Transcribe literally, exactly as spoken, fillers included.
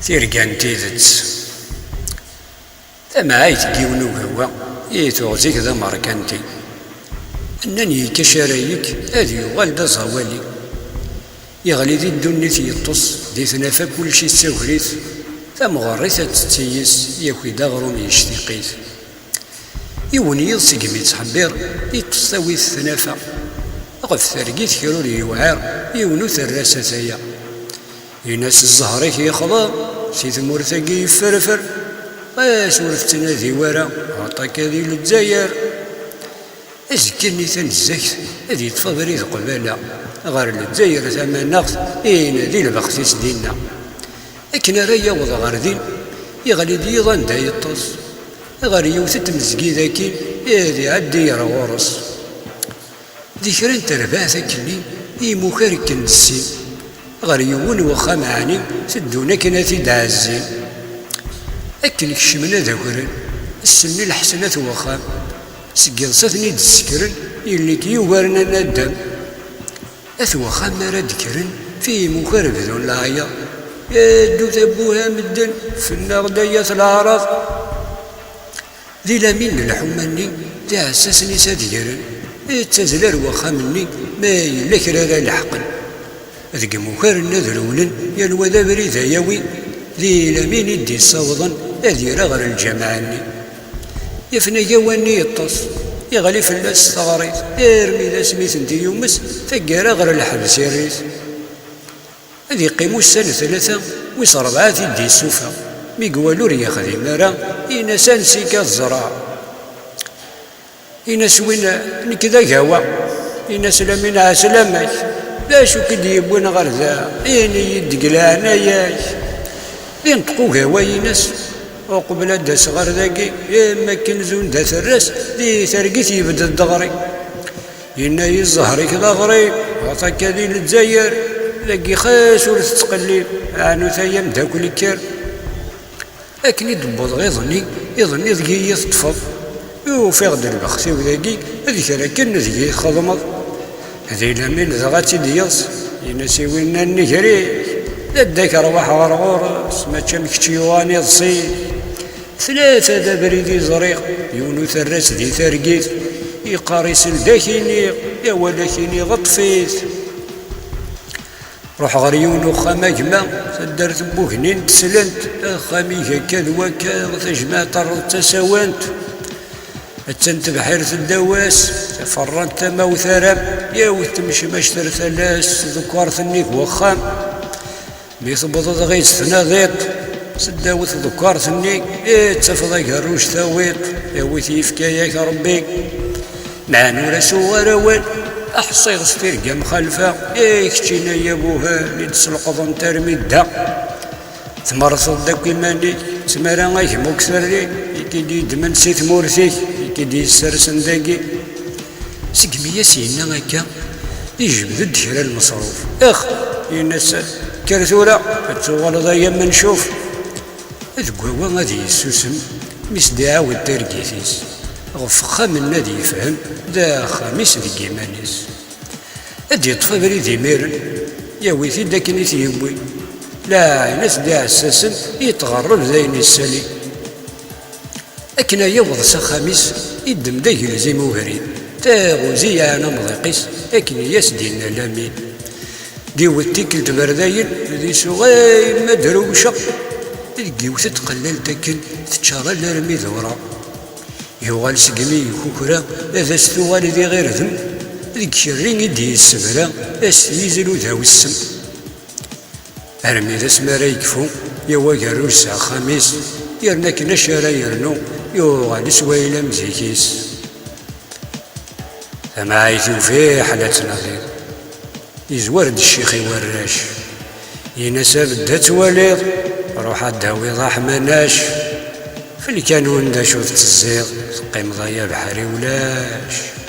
Tirga n tidet. Tamɛayt n yiwen ugawa i tuɣ zik d amerkanti. Nnan yekkac ara yekk ad yuɣal d aẓawali. Yeɣli di ddunit yeṭṭes, di tnafa kullec ittagri-t. Tamɣerrit ad tettiyes, yaki-d aɣrum yectiq-it. Yiwen yiḍ segmi ttḥebbiṛ, iṭṭes tawit tnafa. Ɣef targit kra ur yewɛiṛ, yiwen ur terra s ataya. Ini-as zzher-ik yexḍa, si tmurt-agi yefferfer, ɣas ur tettnadi wara, aṭak-a di Lezzayer. Azekka-nni tanezzakt ad yeṭṭef abrid qbala, ɣer Lezzayer tamaneɣt, inadi lbext-is dinna. Akken ara yaweḍ ɣer din, yeɣli-d yiḍ anda yeṭṭes, ɣer yiwet n tmezgida akkin, ad iɛeddi ɣer ɣur-s. Di kra n terbaɛt akkenni, imukar akken d sin, ɣer yiwen wexxam ɛni teddun akken ad t-id-ɛezzin. Akken kecmen ad akren, ssen lḥesna n wexxam, seg yiḍes ad ten-id-ssekren, yelli-k yugaren a naddam. At wexxam mi ara d-kkren, f imukar bdun leɛyaḍ. Ddut a buha medden, fennaɣ-d ay at leɛraḍ. Di lamin n lḥuma-nni, d iɛessasen-is ad gren, ttazel ar wexxam-nni, ma yella kra ara leḥqen. Deg imukar-nni ad rewlen, yal wa d abrid ay awin, di lamin i d-issawḍen ad yerr ɣer lǧameɛ-nni. Yafnag awanni yeṭṭes, yeɣli fell-as s teɣrit, armi d asmi tent-yumes, taggara ɣer lḥebs irr-it. Ad yeqqim ussan tlata, wis rebɛa ad t-id-issufeɣ. Mi yewwal ur yexdim ara, in-as: "Ansi-k a ẓẓreɣ?" In-as win: "Nekk d agawa." In-as: "Lamin ɛeslama-k, d acu k-id-yewwin ɣer da? Ini-yi-d deg leɛnaya-k." Inṭeq ugawa, in-as: "Uqbel ad d-aseɣ ɣer dagi, am akken zun d aterras, di targit yebded deɣri." Yenna-yi: "Zzher-ik d aɣrib, ɣef akka di Lezzayer, dagi xas ur tettqellib, ɛnu taya ameddakel kker." Akken i d-wwḍeɣ iḍ-nni, iḍ-nni deg iyi-teṭṭfeḍ. Ufiɣ-d lbext-iw dagi, d kra kan deg iyi-txedmeḍ. Di lamin dɣa ad tt-id-yeḍs, yenna-s i winna nnger-ik, d adda-k rwaḥ ɣer ɣur-s, mačči am kečč yuɣan iḍes-ik. Tlata d abrid i ẓriɣ, yiwen ur terra-s di targit, yeqqar isel d ak-iniɣ, awal ak-iniɣ ṭṭef-it. Ruḥ ɣer yiwen uxxam a gma, taddart n wugnin teslent, axxam-ik akka d wakka, tajmaɛt terreḍ d tasawant. Attan tebḥirt ddaw-as, taferrant tama utaram, yawet temcemact ar tala-s, tdekkart-nni deg wexxam. Mi tewwḍeḍ ɣis tnadiḍ, seddaw tdekkart-nni, i ttafeḍ agerruj tawiḍ, awi-t yefka-yak Rebbi. Meɛna ur as-uɣ ara awal, aḥṣiɣ s tirga mxalfa, i keččina ya buhal i d-selqḍent armi dda. Tmerrteḍ-d akk iman-ik, tmara a gma ur k-terri, i k-id-yeddmen si tmurt-ik, i k-id-yessersen dagi. Segmi as-yenna akka, ijbed-d kra n lmeṣruf. Ix, yenna-s, kker tura, ad tuɣaleḍ ay amencuf. Deg wawa ad yessusem, mi s-d-iɛawed targit-is, ɣef uxxam-nni ad yefhem, d axxam-is deg iman-is. Ad d-yeṭṭef abrid imiren, yawi-t-id akken i t-yewwi. Laɛin as-d iɛessasen, yetɣerreb d ayen yessali. Akken ay yaweḍ s axxam-is, iddem-d agelzim ubrid, taɣuzi yeɛna amḍiq-is, akken i as-d-yenna Lamin. D iwet tikkelt berdayen, d isuɣay ma d-rewceɣ, deg yiwet tqellalt akken, teččar alarmi d ura. Yuɣal segmi yekukra, ad as-tuɣal d iɣirdem, deg kerri i d-yessebra, as-t-yizel udawessem. Armi d asmi ara yekfu, yawi agerruj s axxam-is, yerna akken acu ara yernu, yuɣal s wayla am zik-is. Tamɛayt-iw fiḥel ad tnadiḍ, yezwar-d ccix i warrac. Ini-as abedd ad twaliḍ, ruḥ ad d-tawiḍ aḥmanac. Felkan-wen d acu tettezziḍ, teqqimeḍ ay abeḥri ulac.